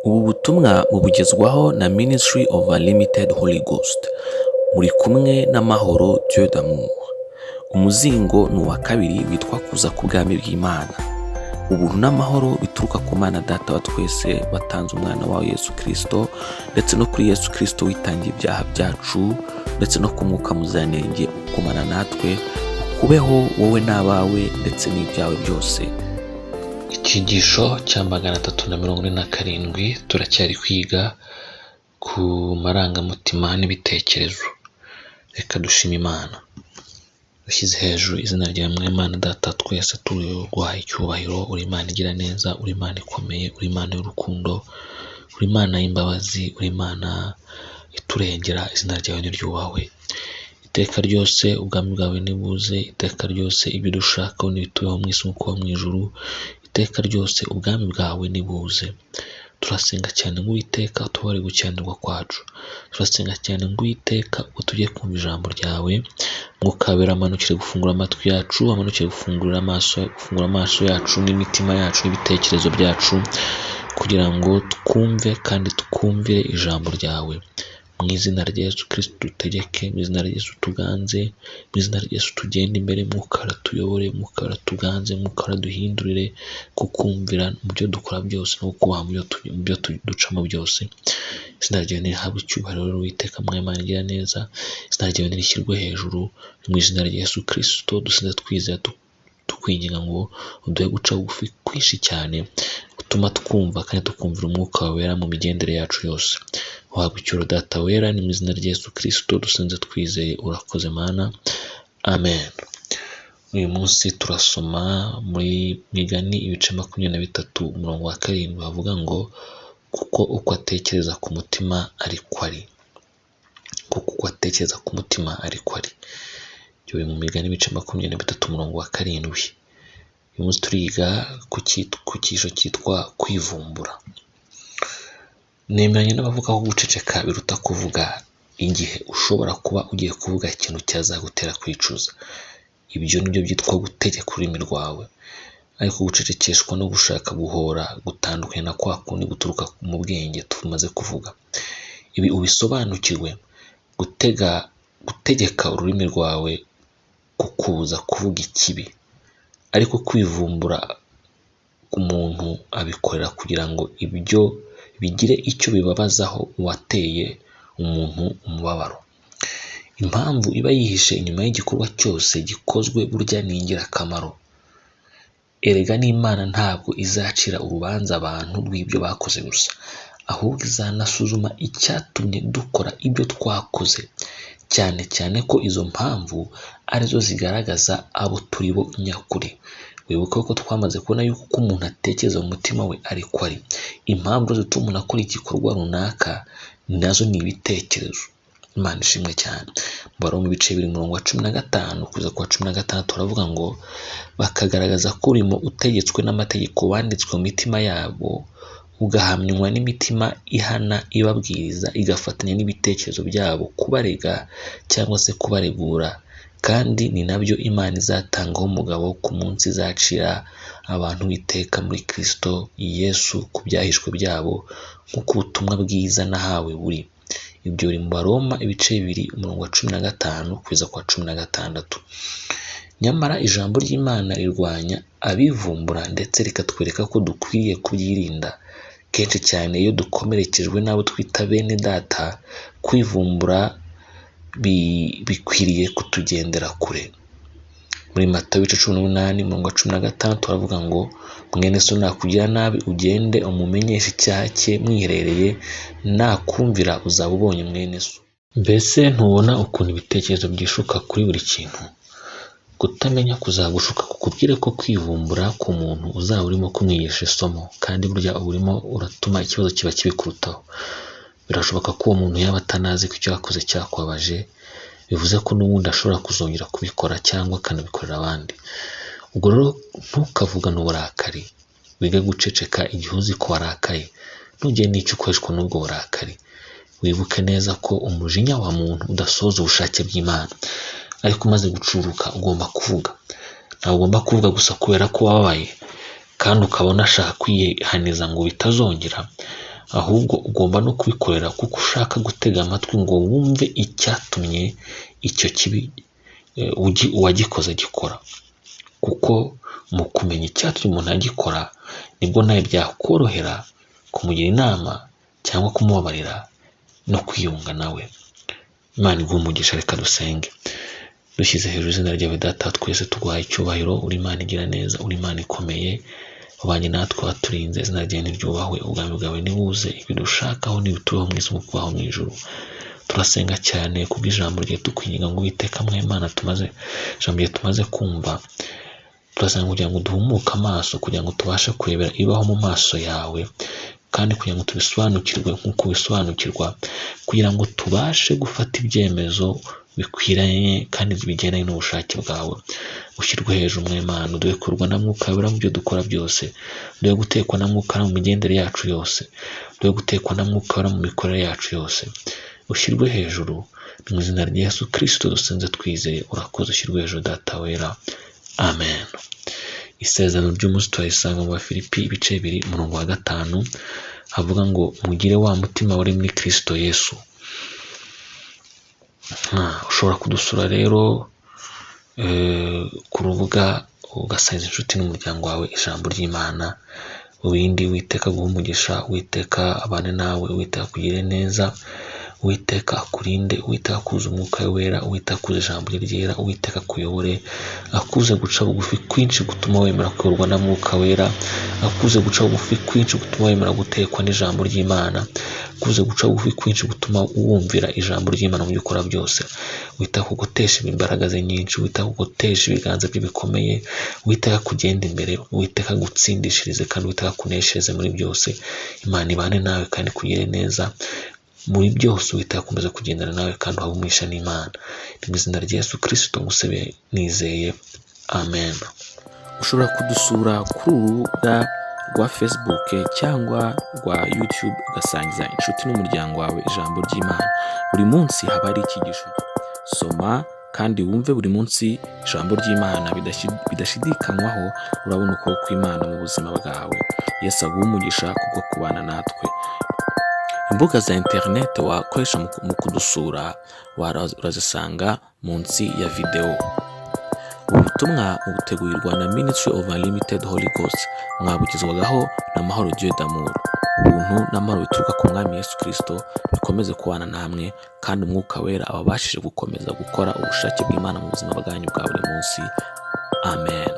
Ubu butumwa mubugezwaho na Ministry of Unlimited Holy Ghost. Muri kumwe n'Amahoro Dieu d'amour. Umuzingo ni uwa kabiri witwa Kuza k'Ubwami bw'Imana. Ubuntu n'amahoro bituruka ku Mana Data wa twese watanze umwana wawe Yesu Kristo, ndetse no kuri Yesu Kristo witangiye ibyaha byacu, ndetse no ku Mwuka Muziranenge ukumana natwe, ukubeho wowe n'abawe ndetse n'ibyawe byose. Icyigisho cya 347, turacyari kwiga ku marangamutima n'ibitekerezo. Reka dushime Imana. Dushyize hejuru izina rya Mwimana Data twese, tuguhaye icyubahiro. Uri Imana igira neza, uri Imana ikomeye, uri Imana y'urukundo, uri Imana y'imbabazi, uri Imana iturengera. Izina ryawe niryubahwe iteka ryose. Ubwami bwawe nibuze iteka ryose, ibyo dushaka nibitubeho mu isi nk'uko mu ijuru iteka ryose. Ubwami bwawe nibuze. Turasenga cyane ngo Uwiteka tubare gukiranirwa kwacu. Turasenga cyane ngo Uwiteka, ubwo tugiye kumva ijambo ryawe, Mwuka Wera amanukire gufungura amatwi yacu, amanukire gufungurira amaso, gufungura amaso yacu n'imitima yacu n'ibitekerezo byacu, kugira ngo twumve kandi twumvire ijambo ryawe. Mu izina rya Yesu Kristo dutegeke, mu izina rya Yesu tuganze, mu izina rya Yesu tugende imbere. Mwuka aratuyobore, Mwuka aratuganze, Mwuka araduhindurire kukumvira mu byo dukora byose no kukubaha mu byo ducamo byose. Izina ryawe nirihabwe icyubahiro rero, Uwiteka Mwimana igira neza, izina ryawe nirishyirwe hejuru. Mu izina rya Yesu Kristo dusenze twizera, tukwinginga ngo uduhe guca bugufi kwinshi cyane gutuma twumva kandi tukumvira Umwuka wawe Wera mu migendere yacu yose. Uhabwa icyubahiro, Data Wera. Ni mu izina rya Yesu Kristo dusenze twizeye. Urakoze Mana, amen. Uyu munsi turasoma muri Migani ibice 23, umurongo wa 7, bavuga ngo: "Kuko uko atekereza ku mutima ariko ari." Kuko uko atekereza ku mutima ariko ari. Ibyo biri mu Migani ibice 23, umurongo wa 7. Uyu munsi turiga ku cyigisho cyitwa kwivumbura. Nemeranya n'abavuga ko guceceka biruta kuvuga igihe ushobora kuba ugiye kuvuga ikintu cyazagutera kwicuza. Ibyo nibyo byitwa gutegeka ururimi rwawe. Ariko gucecekeshwa no gushaka guhora gutandukanye na kwa kundi guturuka mu bwenge tumaze kuvuga. Ibi ubisobanukirwe: gutegeka ururimi rwawe kukubuza kuvuga ikibi, ariko kwivumbura umuntu abikorera kugira ngo ibyo bigire icyo bibabazaho uwateye umuntu umubabaro. Impamvu iba yihishe inyuma y'igikorwa cyose gikozwe burya ni ingirakamaro. Erega n'Imana ntabwo izacira urubanza abantu rw'ibyo bakoze gusa, ahubwo izanasuzuma icyatumye dukora ibyo twakoze, cyane cyane ko izo mpamvu arizo zigaragaza abo turi bo nyakuri. Wibuke ko twamaze kubona yuko uko umuntu atekereza mu mutima we ariko ari. Impamvu zituma umuntu akora igikorwa runaka nazo ni ibitekerezo. Imana ishimwe cyane. Mu bice 2, umurongo wa 15 kugeza ku wa 16, baravuga ngo: "Bakagaragaza ko urimo utegetswe n'amategeko wanditswe mu mitima yabo, ugahamywa n'imitima ihana ibabwiriza, igafatanya n'ibitekerezo byabo kubarega cyangwa se kubaregura, kandi ni nabyo Imana izatangaho umugabo ku munsi izacira abantu iteka muri Kristo Yesu ku byahishwe byabo, nk'uko ubutumwa bwiza nahawe buri." Ibyo biri mu Baroma ibice 2, umurongo wa 15 kugeza ku wa 16. Nyamara ijambo ry'Imana rirwanya abivumbura, ndetse rikatwereka ko dukwiriye kubyirinda. Kenshi cyane iyo dukomerekejwe n'abo twita bene data, kwivumbura bikwiriye kutugendera kure. Muri Matayo ibice 18, umurongo wa 16, baravuga ngo: "Mwene so nakugira nabi, ugende umumenyeshe icyaha cye mwiherereye, nakumvira uzaba ubonye mwene so." Mbese ntubona ukuntu ibitekerezo byishuka kuri buri kintu? Kutamenya kuzagushuka kukubwire ko kwivumbura ku muntu uzaba urimo kumwigisha isomo, kandi burya uba urimo uratuma ikibazo kiba kibi kurutaho. Birashoboka ko uwo muntu yaba atanazi ko icyo yakoze cyakubabaje, bivuze ko n'ubundi ashobora kuzongera kubikora cyangwa akanabikorera abandi. Ubwo rero ntukavugane uburakari, wige guceceka igihe uzi ko warakaye, ntugire n'icyo ukoreshwa n'ubwo burakari. Wibuke neza ko umujinya wa muntu udasohoza ubushake bw'Imana, ariko umaze gucuruka ugomba kuvuga. Ntabwo ugomba kuvuga gusa kubera ko wababaye kandi ukaba unashaka kwihaniza ngo bitazongera, Ahubwo ugomba no kubikorera kuko ushaka gutega amatwi ngo wumve icyatumye icyo kibi uwagikoze agikora. Kuko mu kumenya icyatumye umuntu agikora, nibwo nawe byakorohera kumugira inama cyangwa kumubabarira no kwiyunga nawe. Imana iguhe umugisha. Reka dusenge. Dushyize hejuru izina ryawe Data twese, tuguhaye icyubahiro. Uri Imana igira neza, uri Imana ikomeye, wabanye natwe, waturinze. Izina ryawe niryubahwe, ubwami bwawe nibuze, ibidushakaho n'ibitubaho mu isi nk'uko kubaho mu ijuru. Turasenga cyane kubw'ijambo ryawe, tukwinginga ngo Uwiteka Mwimana, tumaze ijambo ryawe tumaze kumva, turasenga kugira ngo duhumuke amaso, kugira ngo tubashe kurebera ibaho mu maso yawe, kandi kugira ngo tubisobanukirwe nk'uko ubisobanukirwa, kugira ngo tubashe gufata ibyemezo bikwiranye kandi bigendanye n'ubushake bwawe. Ushyirwe hejuru Mwimana, uduhe kurwa na Mwuka Wera mu byo dukora byose, uduhe gutekwa na Mwuka Wera mu migendere yacu yose, uduhe gutekwa na Mwuka Wera mu mikorere yacu yose. Ushyirwe hejuru mu izina rya Yesu Kristo dusenze twizeye. Urakoze, ushyirwe hejuru Data wera. Amen. Isezerano ry'umunsi turarisanga mu Bafilipi ibice 2 umurongo wa 5, havuga ngo mugire wa mutima wari muri Kristo Yesu. Ushobora kudusura rero ku rubuga, ugasangiza inshuti n'umuryango wawe ijambo ry'Imana. Ibindi, Uwiteka aguhe umugisha, Uwiteka abane nawe, Uwiteka akugirire neza, Uwiteka akurinde, Uwiteka akuze umwuka we wera, Uwiteka akuze ijambo rye ryera, Uwiteka akuyobore, akuze guca bugufi kwinshi gutuma wemera kuyoborwa na Mwuka Wera, akuze guca bugufi kwinshi gutuma wemera gutekwa n'ijambo ry'Imana, akuze guca bugufi kwinshi gutuma wumvira ijambo ry'Imana mu byo ukora byose. Uwiteka akugoteshe imbaraga ze nyinshi, Uwiteka akugoteshe ibiganza bye bikomeye, Uwiteka akugende imbere, Uwiteka agutsindishirize kandi Uwiteka akuneshereze muri byose. Imana ibane nawe kandi ikugirire neza muri byose. Uwiteka akomeza kugendana nawe kandi uhabwe umugisha n'Imana. Ni mu izina rya Yesu Kristo ngusabye nizeye. Amen. Ushobora kudusura kuri uru rubuga rwa Facebook cyangwa rwa YouTube, ugasangiza inshuti n'umuryango wawe ijambo ry'Imana. Buri munsi haba hari icyigisho. Soma kandi wumve buri munsi ijambo ry'Imana. Bidashidikanywaho urabona ukuboko kw'Imana mu buzima bwawe. Yesu aguhe umugisha kubwo kubana natwe. Imbuga za interineti wakoresha mu kudusura urazisanga munsi ya videwo. Ubu butumwa mubutegurirwa na Ministry of Unlimited Holy Ghost, mwabugezwagaho na Mahoro Dieu d'Amour. Ubuntu n'amahoro bituruka ku Mwami Yesu Kristo bikomeze kubana namwe, kandi Umwuka Wera ababashije gukomeza gukora ubushake bw'Imana mu buzima bwanyu bwa buri munsi. Amen.